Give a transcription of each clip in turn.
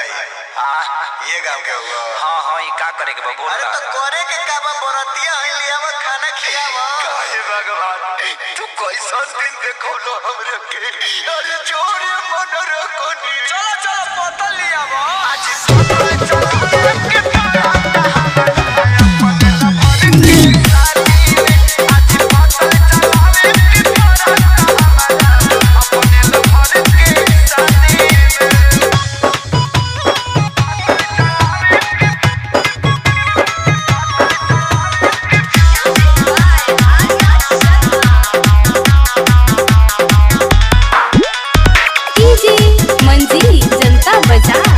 भाई, हाँ ये गांव के हुआ। हाँ हाँ, ये का करे के बा बोल। अरे तो करे के का बा, बरतिया है लियावा, खाना खियावा। काहे भगवान, तू कैसन दिन देखौलो हमरे के। अरे जोरे मन रखनी। चलो चलो बोतल लियावा। आज सोचल चल के डीजे मंजी जनता बाजार।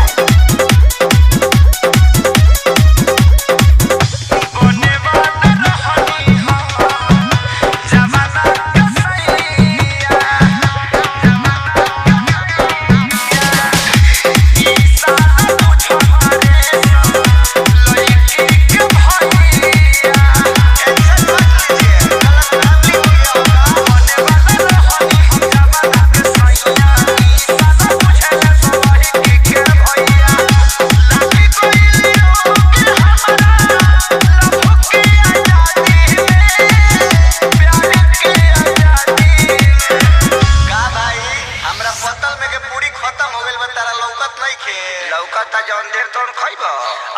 का भाई, हमरा पतल में के पूरी खत्म हो गइल बा, तारा लौकत नहीं खे। लौकता जौन देर तौन खइब।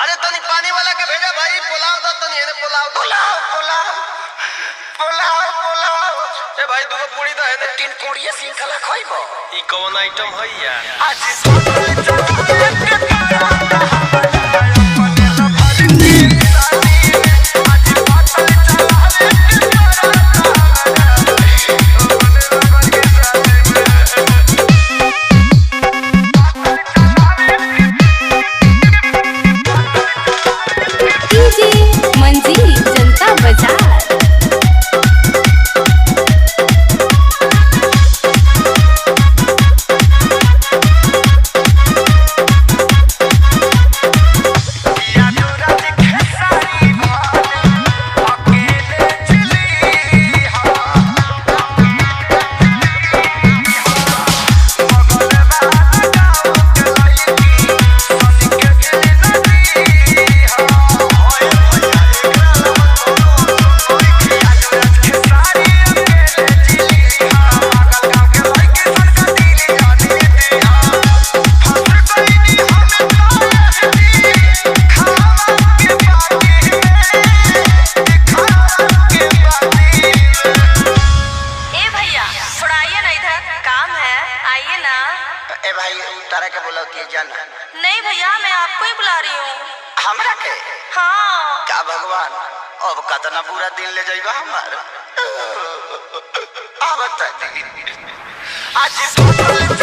अरे तनी पानी वाला के भेजा भाई, पुलाव दो तनी, एने पुलाव दो। पुलाव पुलाव पुलाव पुलाव। ए भाई दुगो पूरी दो एने। तीन कोड़िए सिंखला खइब। ई कौन आइटम है यार? आज सोचल चल के डीजे मंजी जनता बाजार। ए भैया थोड़ा आइए ना, इधर काम है, आइए ना। ए भाई, तारा के बोला कि जाना। नहीं भैया, मैं आपको ही बुला रही हूँ। हमरा के? हाँ। का भगवान, अब कतना बुरा दिन ले जाइबा हमार। आवत आज सोचल